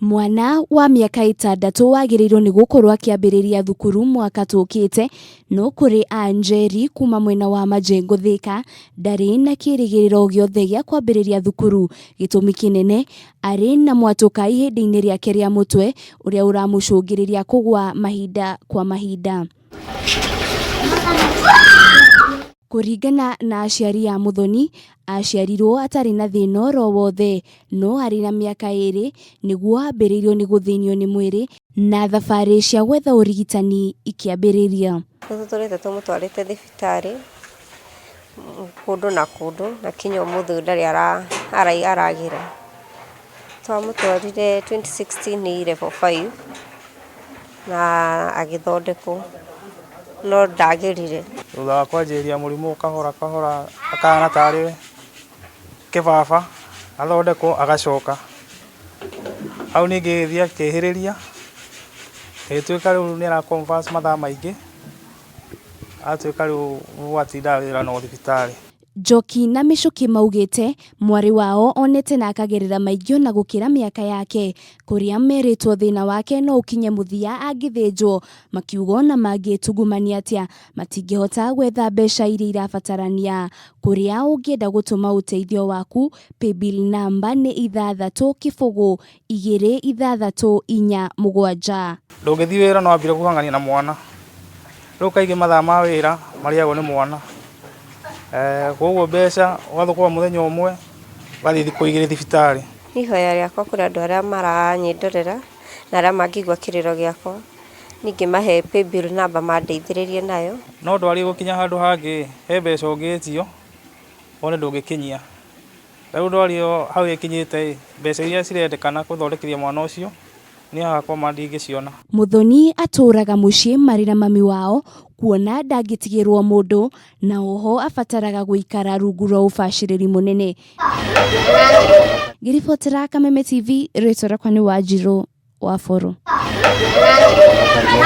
Mwana wa mĩaka 6 wagĩrĩirwo nĩ gũkorwo akĩambĩrĩria thukuru mwaka tũkĩte, no kũrĩ a Njeri kuma mwena wa Majengo Thika ndarĩ na kĩrĩgĩrĩro gĩothe gĩa kwambĩrĩria thukuru. Gĩtũmi kĩnene arĩ na mwatũka ihĩndĩ-inĩ rĩake rĩa mũtwe ũrĩa ũramũcũngĩrĩria kũgwa mahinda kwa mahinda. Kũringana na aciari a Muthoni, aciarirwo atarĩ na thĩna oro wothe, no arĩ na mĩaka 2 nĩguo ambĩrĩirio nĩ gũthĩnio nĩ mwĩrĩ na thabarĩ cia gwetha ũrigitani ikĩambĩrĩria. Nĩ tũtũrĩte tũmũtwarĩte thibitarĩ kũndũ na kũndũ na kinya ũmũthĩ ũyũ ndarĩ aragĩra. Twamũtwarire 2016 level 5 na agĩthondekwo no ndagĩrire. Thutha wa kwanjĩrĩria mũrimũ kahora kahora akahana tarĩ kĩbaba athondekwo agacoka. Hau ningĩ agĩthiĩ akĩhĩrĩria ĩgĩtuĩka rĩu nĩ ara converse mathaa maingĩ atuĩka rĩu gwatinda wĩra no thibitarĩ. Njoki na Mĩcũkĩ maugĩte mwarĩ wao onete na akagerera maingĩ ona gũkĩra mĩaka yake, kũrĩa merĩtwo thĩna wake no ũkinye mũthia angĩthĩnjwo, makiuga ona mangĩtungumania atĩa matingĩhota gwetha mbeca iria irabatarania. Kũrĩa ũngĩenda gũtũma ũteithio waku, paybill namba nĩ 6 0 2 6 4 7. Ndũngĩthiĩ wĩra no wambire kũhang'ania na mwana. Rĩu kaingĩ mathaa ma wĩra marĩagwo nĩ mwana. Koguo mbeca ũgathũkũma mũthenya ũmwe ũgathiĩ thikũ 2 thibitarĩ. Ihoya rĩakwa kũrĩ andũ arĩa maranyĩndorera na arĩa mangĩigua kĩrĩro gĩakwa, ningĩmahe paybill namba mandeithĩrĩrie nayo. No ndwari gũkinya handũ hangĩ he mbeca ũngĩtio wone ndũngĩkinyia. Rĩu ndwari ĩyo hau ĩkinyĩte ĩ, mbeca iria cirendekana gũthondekithia mwana ũcio niĩ hakwa ma ndingĩciona. Muthoni atũraga mũciĩ marĩ na mami wao kuona ndangĩtigĩrwo mũndũ na oho abataraga gũikara rungu rwa ũbacĩrĩri mũnene. Ngĩribotera Kameme TV, rĩtwa rĩakwa nĩ Wanjirũ wa Bũrũ.